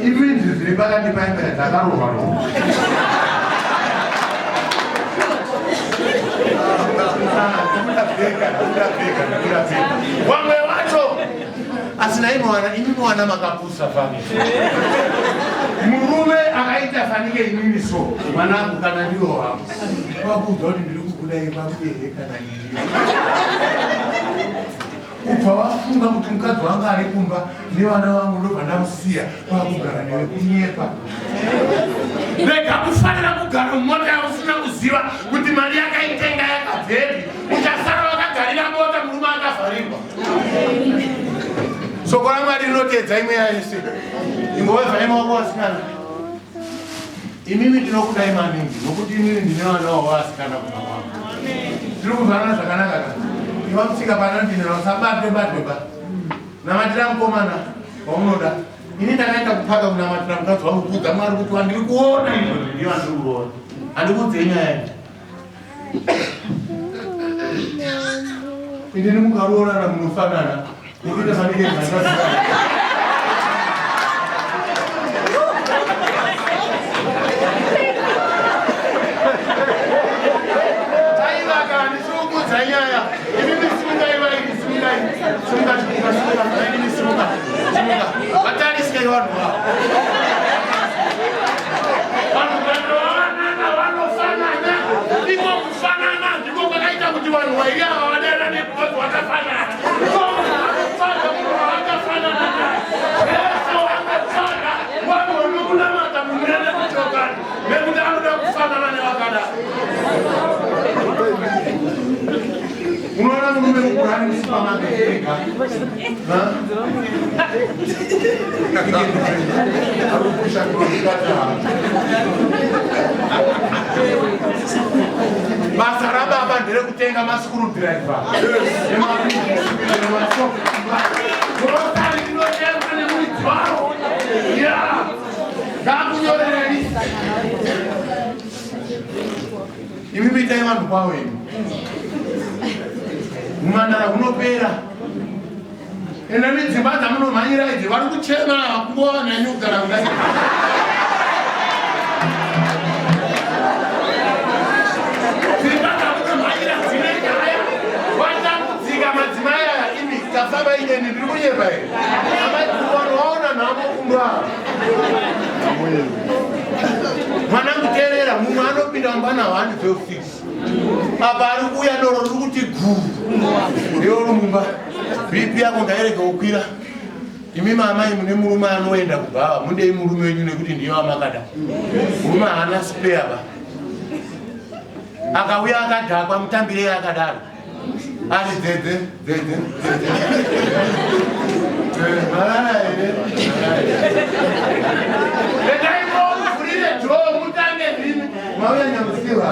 Iminzi dziri pakati paimba dzakarohwa rohwa. Vamwe vacho asi nai mwana imi mwana makapusa fani. Murume akaita fanike inini so mwanangu kana ndiwo wangu. Kwakuudza kuti ndiri kukuda imba uye kana ini. Ubva wafunga kuti mukadzi wangu ari kumba nevana vangu ndobva ndamusiya kwakugara newe kunyepa. Rega kufanira kugara mumota yausina kuziva kuti mari yakaitenga yakabvepi. Uchasara wakagarira mota murume akavharirwa. Soko raMwari rinoteedza imwe yese. Imbovevhai maoko vasikana. Imimi tinokudai maningi nokuti imimi ndine vana wavo vasikana kumba kwangu. Tiri kuzwanana zvakanaka ka? Iva mutsika pana ndinera usabatwe batwe ba. Namatira mukomana waunoda. Ini ndakaenda kupaka kunamatira mukadzi wangu kuudza Mwari kuti wandiri kuona izvozvi ndiye wandiri kuroora. Handikuudzei nyaya iyi. Ini mukaroorana munofanana. Nekuita fanike mhandara. Aiva kani siukudza nyaya. Imi simukai vaini simukai. Simuka simuka simuka. Vaini simuka. Simuka. Vatarisei vanhu ava. Vanhu vanowanana vanofanana. Ndiko kufanana ndiko kwakaita kuti vanhu vairi ava vadanane because vakafanana. So munhu anotsvaga munhu waakafanana naye. Jesu anotsvaga vanhu vanomunamata mumweya nekuchokani nekuti anoda kufanana nevakadaro. Unoona murume mukuru ari musupermarket ega. Basa rababa nderekutenga mascrewdriver nemagrocery inotengwa nemuridzi waro. Yeah. Ngakunyorerei. Imi itai vanhu kwavo imi. Umhandara hunopera. Enda nedzimba dzamunomhanyira idzi vari kuchema kungova nemi kugara kudai. Dzimba dzamunomhanyira dzine nyaya. Vatambudzika madzimai aya imi tafamba ineni ndiri kunyepa here? Amai vanhu vaona nhamo kumba. Mwanangu teerera, mumwe anopinda mumba na 1 12 6 apa ari kuuya doro riri kuti guu iwe uri mumba bp yako ngairege kukwira imi mamai mune murume anoenda kubhawa mundei murume wenyu nekuti ndiye wamakada murume haana spare ba akauya akadhakwa mutambirei akadaro ari dzedze dzedze dzedze marara here regai muvhurire dhoo mutange ndimi mauya nyamusiwa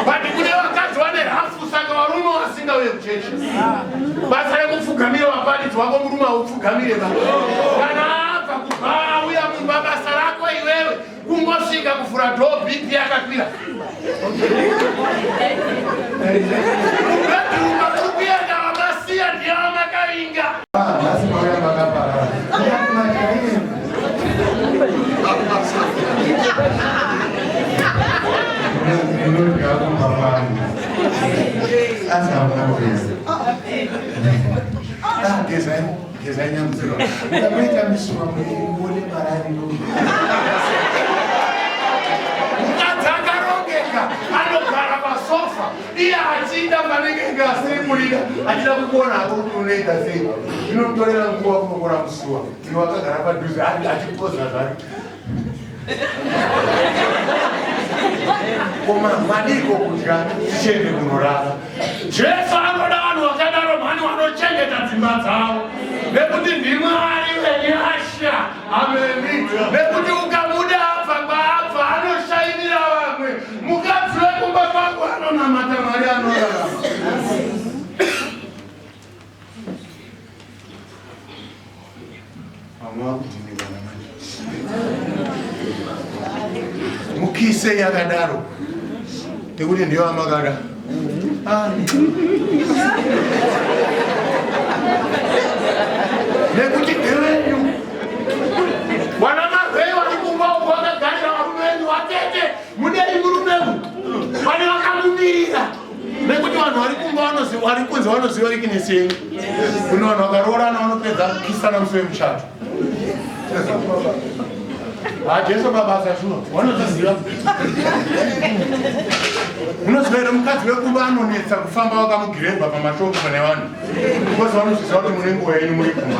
but kune vakadzi vane hafu saka varume vasingauye kuchechi basa rekupfugamira vapari. Mufananidzo wako murume haupfugamire ba. Kana abva kubva auya mumba basa rako iwewe kungosvika kuvhura door BP yakakwira. Mubedroom muri kuenda vamasiya ndiye vamakavinga. Nhasi mauya makaparara. Ndinodya kumba kwangu. Asi hamuna kugeza. Ah, gezai, gezai nyamudziro. Ndakaita misuwa muone marariro. Mukadzi akarongeka anogara pasofa iye achiita panenge inge asiri kurida achida kukuona hako kuti unoita sei. Zvinomutorera nguva kunokora musuwa. Iwe wakagara padhuze achipoza zvake. Koma madiko kudya tichiende kunorara. Jesu anoda vanhu vakadaro mhani vanochengeta dzimba dzavo nekuti ndiMwari wenyasha. Ameni. Nekuti ukamuda abva kwaabva anoshainira vamwe. Mukadzi wekumba kwangu anonamata Mwari anorarama. Vamwe vakudhiniwana manje. Mukise yakadaro nekuti ndiyo amakada. Ah. Nekuti ndevenyu. Wana marwei wari kumba uko vakagarira varume venyu vatete mudei murume uyu. Vane vakamumirira. Nekuti vanhu vari kumba vanoziva vari kunze vanoziva weakness yenyu. Kune vanhu vakaroorana vanopedza kukisana musi wemuchato. Ah, Jesu mabasa shuwa vanozviziva. Munoziva here mukadzi wekumba anonetsa kufamba wakamugiremba pamashopu pane vanhu because vanozviziva kuti mune nguva yenyu muri kumba.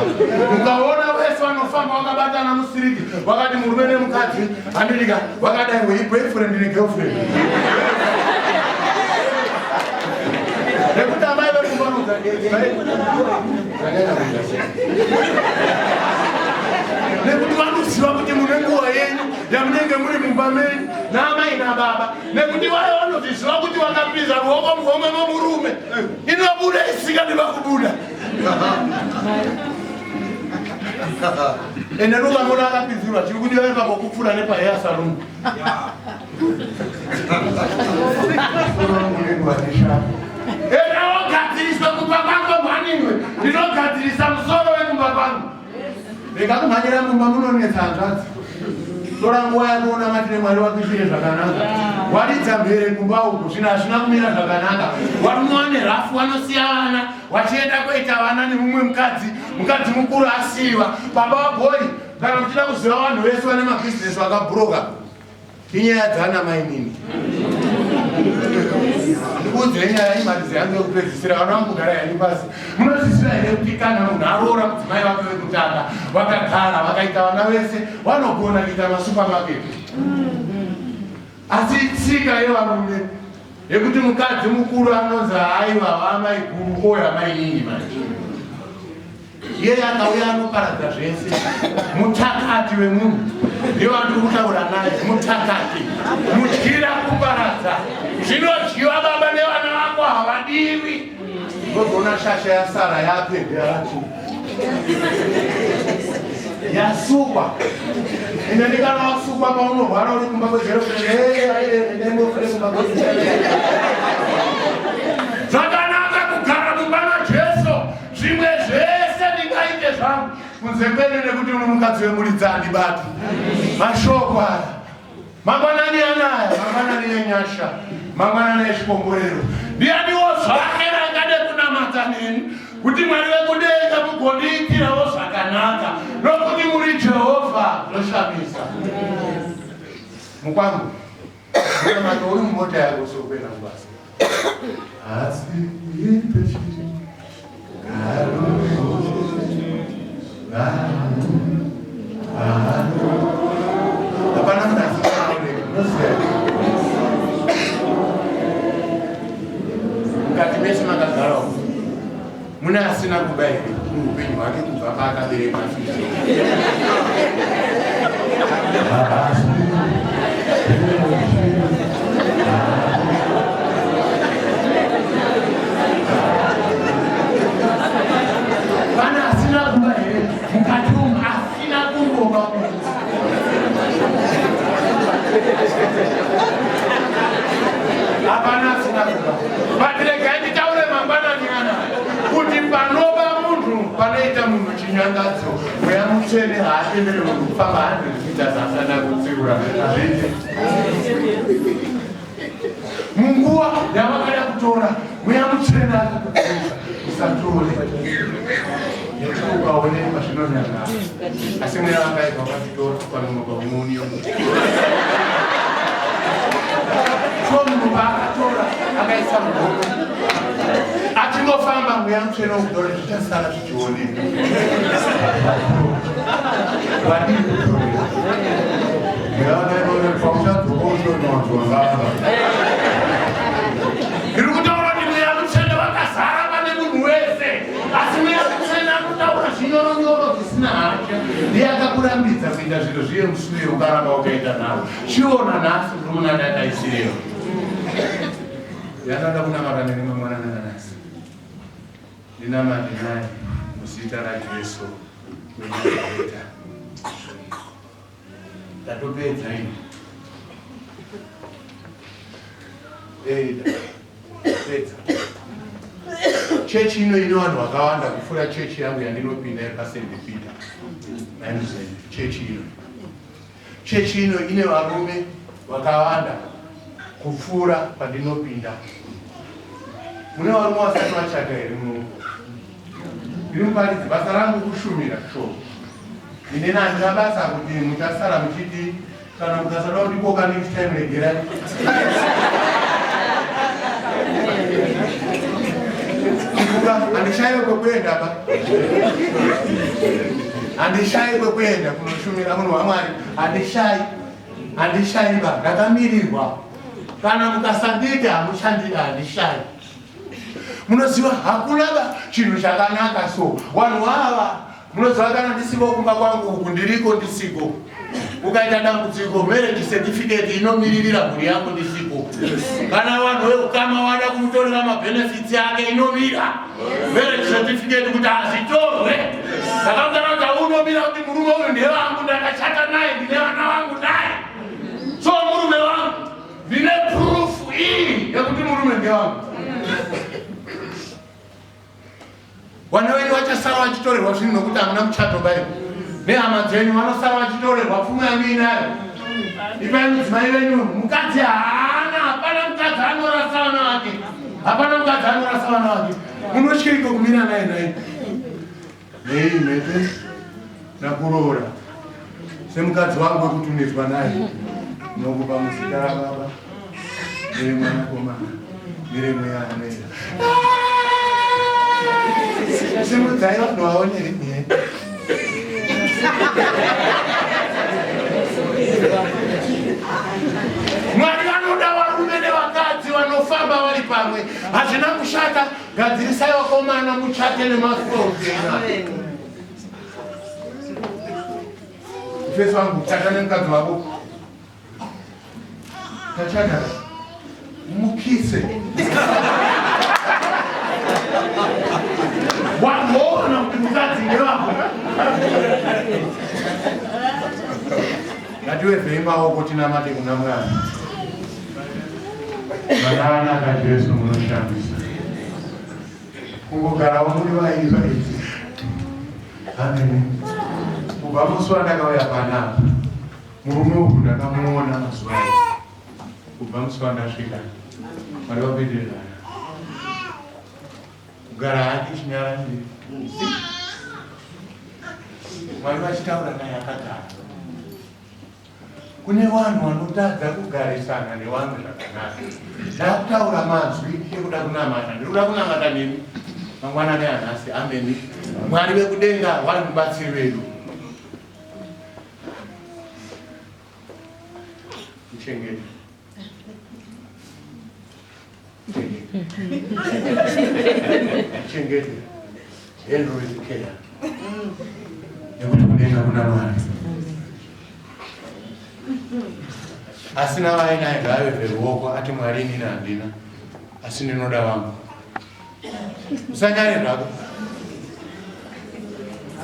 Mukaona vese vanofamba vakabatana musiriti vakati murume nemukadzi handidika vakadai wei boyfriend negirlfriend. Nekuti amai vekumba vanoudza nekuti vanoziva kuti mune nguva yenyu yamunenge muri mumba menyu naamai nababa nekuti vaye vanozviziva kuti vakapinza ruoko muhomwe momurume inobuda isingadi vakubuda ende ndokamona akapinzirwa chiri kudiwa ipapo kupfuura nepaheya saluni Enda wogadziriswa kumba kwako mhaninwe, ndinogadzirisa musoro wekumba kwangu. Rega kumhanyira mumba munonetsa hanzvadzi. Tora nguva yako unamatire Mwari wakuitire zvakanaka. Waridza mhere kumba uku, zvinhu hazvina kumira zvakanaka. Varume vane rafu vanosiya vana vachienda koita vana nemumwe mukadzi, mukadzi mukuru asiyiwa. Baba vabhoi, kana muchida kuziva vanhu vese vane mabhizinesi vakabhuroka Inyaya dzana mainini. Ndikuudzire nyaya imharidzo yangu yekupedzisira vana vangu gara yanyu pasi. Munozviziva here kuti kana munhu aroora mudzimai wake wekutanga vakagara vakaita vana vese vanogona kuita masupermarket. Asi tsika yevarume yekuti mukadzi mukuru anonzi haiwa vamai guru oya mainini manje. Iye akauya anoparadza zvese. Mutakati wemunhu ndiye wandiri kutaura naye. Mutakati, mutyira kuparadza zvinodyiwa baba nevana vako havadiwi. Ndozoona shasha yasara yapedza yacho yasukwa ine ndikana wasukwa paunorwara uri kumba kwejerofune kumba zvakanaka kugara mumba naJesu Zvimwe zvese ndingaite zvangu kunze kwenyu nekuti uno mukadzi wemuridzi handibati. Mashoko aya mangwanani anaya, mangwanani enyasha, mangwanani echikomborero. Ndianiwo zvake rangade kunamata neni kuti Mwari vekudenga mugondiitirawo zvakanaka nokuti muri Jehovha zvoshamisa. Mukwangu, munamato uri mumota yako sokuenda kubasa. Asi ipeshiri hapana munhu asikaoneki unoziva mukati mese makagara umu mune asina kuba here muupenyu hwake kubva paakaberekwa Pana. chinyangadzo. Mweya Mutsvene haatendere munhu kufamba 100 meters asana kutsiura. Hazviite. Munguva yavakada kutora, Mweya Mutsvene akakutsiura, usatore. Nekuti ukaonekwa zvinonyangadza. Asi mweya wakaipa wakatitora ukanonoka unooniwa. So munhu paakatora akaisa muhomwe achingofamba mweya mutsvene wokudora zvichasara zvichioneka. Vadii kutorera? Mweya wakaipa unoti pauchadzoka uchiona vanhu vangava. Ndiri kutaura kuti mweya mutsvene wakazara pane munhu wese. Asi mweya mutsvene anotaura zvinyoronyoro zvisina hasha. Ndiye akakurambidza kuita zviro zviye musi uye ukaramba ukaita nharo. Chiona nhasi uri muna data isireyo. Yanoda kunamata neni mangwanana nanhasi. Ndinamate naye muzita raJesu weNazareta. Ndatopedza ini. Eh, ndapedza. Chechi ino ine vanhu vakawanda kupfuura chechi yangu yandinopinda yepaSt Peter. Maimuzeni, chechi ino. Chechi ino ine varume vakawanda kupfuura pandinopinda. Mune varume vasati vachata here muno? Ndiri muparidzi, basa rangu kushumira shoko. Inini handina basa kuti muchasara muchiti kana mukasada kundikoka next time regerai. Kuka handishayiwe kwekuenda ba. Handishayi kwekuenda kunoshumira munhu waMwari. Handishayi. Handishayi ba. Ndakamirirwa. Kana mukasandida hamuchandida handishayi. Munoziva hakuna ba chinhu chakanaka so. Vanhu ava Munoziva kana ndisiko kumba kwangu uku ndiriko ndisiko. Ukaita dambudziko marriage certificate inomiririra mhuri yangu ndisiko. Kana vanhu veukama vada kumutorera mabenefits ake inomira marriage certificate kuti azvitorwe. Ndakamutaura kuti unomira kuti murume uyu ndewangu ndakachata naye ndine vana vangu naye. So murume wangu ndine proof iyi yekuti murume ndewangu. Vana venyu vachasara vachitorerwa zvinhu nokuti hamuna muchato bai. Nehama dzenyu vanosara vachitorerwa pfuma yamuinayo. Ipai mudzimai venyu mukadzi haana, hapana mukadzi anorasa vana vake. Hapana mukadzi anorasa vana vake. Munotyeiko kumira naye naye? Nei mhete nakuroora semukadzi wangu wekutumidzwa naye nokupa muzita rababa neremwanakomana neremweya anoera. Simudzai vanhu vaone rimwe. Mwari vanoda varume nevakadzi vanofamba vari pamwe. Hazvina kushata Gadzirisai vakomana muchate nemaspouse enyu. Mfesi wangu chata nemukadzi wako. Tachata. Mukise. Waona kuti mukadzi ndewako. Ngatiwevhei maoko tinamate kuna Mwari. Makanaka Jesu munoshamisa. Kungogarawo muri vairi vairi. Amen. Kubva musi wandakauya panapa, murume uyu ndakamuona mazuva ese. Kubva musi wandasvika, Mwari vakuitire zvakanaka. Kugara hake chinyara chiri. Mwari vachitaura naye akagara. Kune vanhu vanotadza kugarisana nevamwe zvakanaka. Ndakutaura mazwi ekuda kunamata. Ndiri kuda kunamata nemi mangwanani anhasi. Ameni. Mwari vekudenga vari mubatsiri vedu. Muchengete. Chengete. Handle with care. Nekuti kudenga kuna Mwari. Asina vainaye ngaave veruoko ati Mwari inini handina asi ndinoda vangu. Usanyare zvako.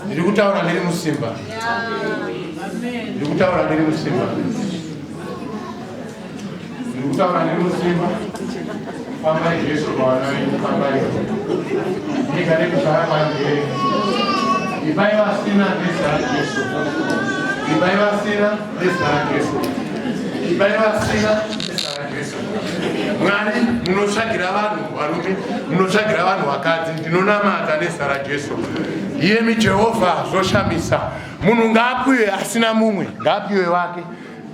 Ndiri kutaura ndiri musimba. Ndiri kutaura ndiri musimba. Ndiri kutaura ndiri musimba. Fambai Jesu pavana venyu, fambai. Nyika nekuzvara kwandiri. Ipai vasina nezita raJesu. Ipai vasina nezita raJesu. Ipai vasina nezita raJesu. Mwari munotsvagira vanhu varume, munotsvagira vanhu vakadzi. Ndinonamata nezita raJesu. Iyemi Jehovha zvoshamisa. Munhu ngaapiwe asina mumwe, ngaapiwe wake.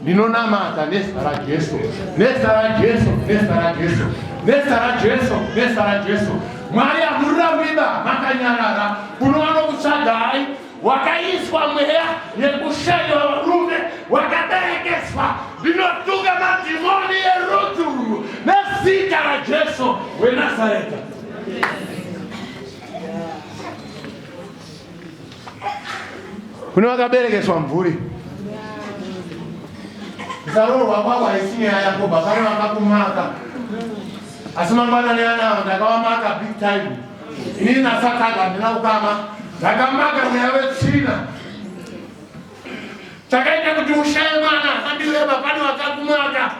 Ndinonamata nezita raJesu, nezita raJesu, nezita raJesu, nezita raJesu, nezita raJesu. Mwari hamurambiba makanyarara, kunova nokutsvagai wakaiswa mweya yekushaiwa varume wakaberekeswa. Ndinotuka madhimoni erudzi urwu nezita raJesu weNazareta. Kune vakaberekeswa mvuri. Kusaroorwa kwako haisi nyaya yako baba pane vakakumaka. Asi mangwanani anavo ndakavamaka big time. Inini nasatani handina kukama. Ndakamaka mweya wetsvina. Chakaita kuti ushaye mwana handiweba pane vakakumaka.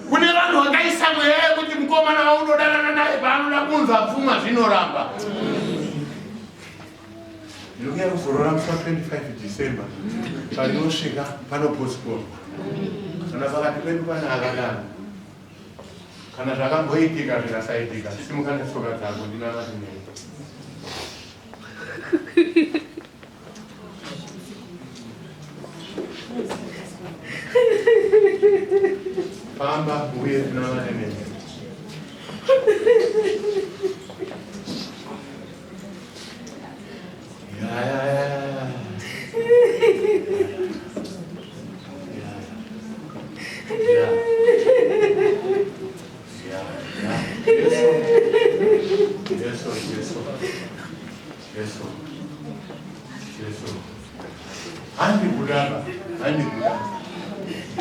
Kune vanhu vakaisa mweya yekuti mukomana waunodanana naye paanoda kunza pfuma zvinoramba. Ndinokuya kuzorora musi wa 25 December parinosvika panoposponwa kana pakati pedu pane akadaro kana zvakamboitika zvikasaitika simuka netsoka dzako ndinamate newe. Famba uye tinamate newe. Handi kudaba, handi kudaba.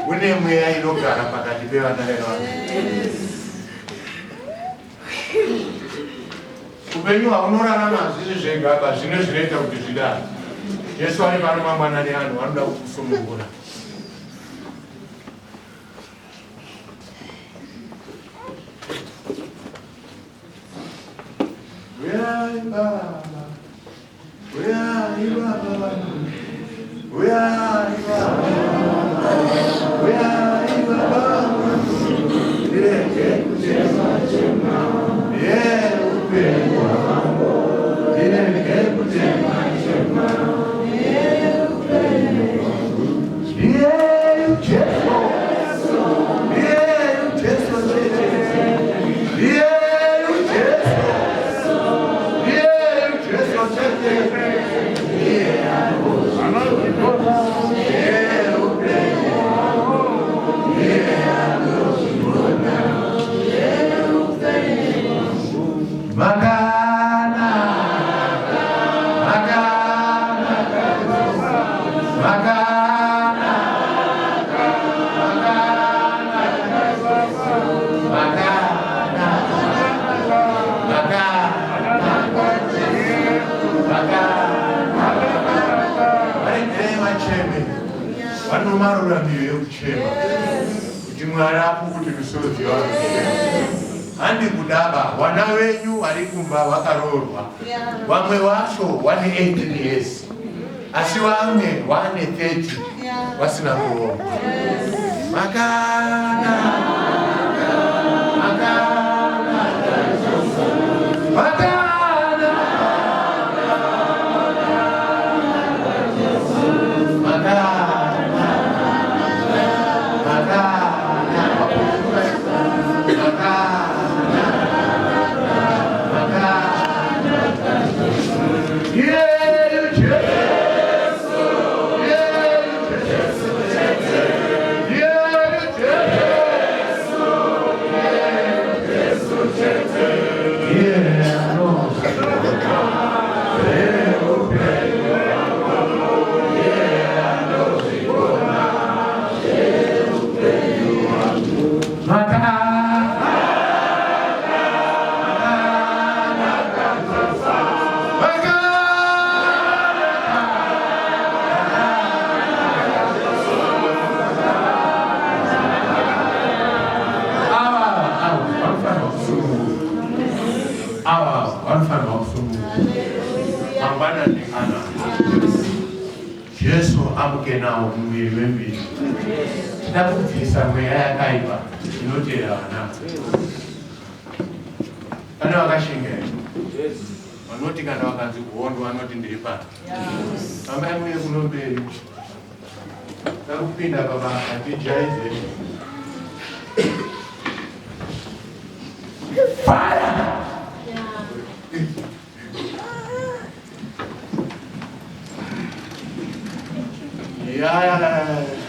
Kune mweya inogara pakati pevana vevanhu. Upenyu hwaunorarama hazvisi zvega ba zvine zvinoita kuti zvidaro. Jesu ari pano mangwanani ano anoda kukusunungura. Uyai baba, uyai baba, uyai baba, uyai baba, ndirege kuchema chema, yeupenyu hwangu, ndirege kuchema chema, yeupenyu hwangu, iyeyu Jesu, iyeyu Jesu chete, iyeyu Jesu, iyeyu Jesu chete, iye anozvigona, yeupenyu hwangu, iye anozvigona, yeupenyu hwangu. Makanaka, makanaka, makanaka, makanaka, makanaka, makanaka. Varegerei vacheme, vanomarura miyo yekuchema kuti Mwari apukute misodzi yavanochema. Handi kudaba, wana venyu vari kumba vakaroorwa, vamwe vacho wane 18 years, asi vamwe wane 30 vasina kuroorwa. Makanaka, makanaka, makanaka, makanaka, makanaka, makanaka, makanaka. Iyeyu Jesu, iyeyu Jesu, iyeyu Jesu. Jesu amuke nawo muviri wembiri. Tida kubvisa mweya yakaipa inoteera vana. Pane vakashinga here? Vanoti kana vakanzi kuhondo vanoti ndiri pano. Fambai muye kuno mberi. Takupinda baba hatijaidze. Fire! Yeah.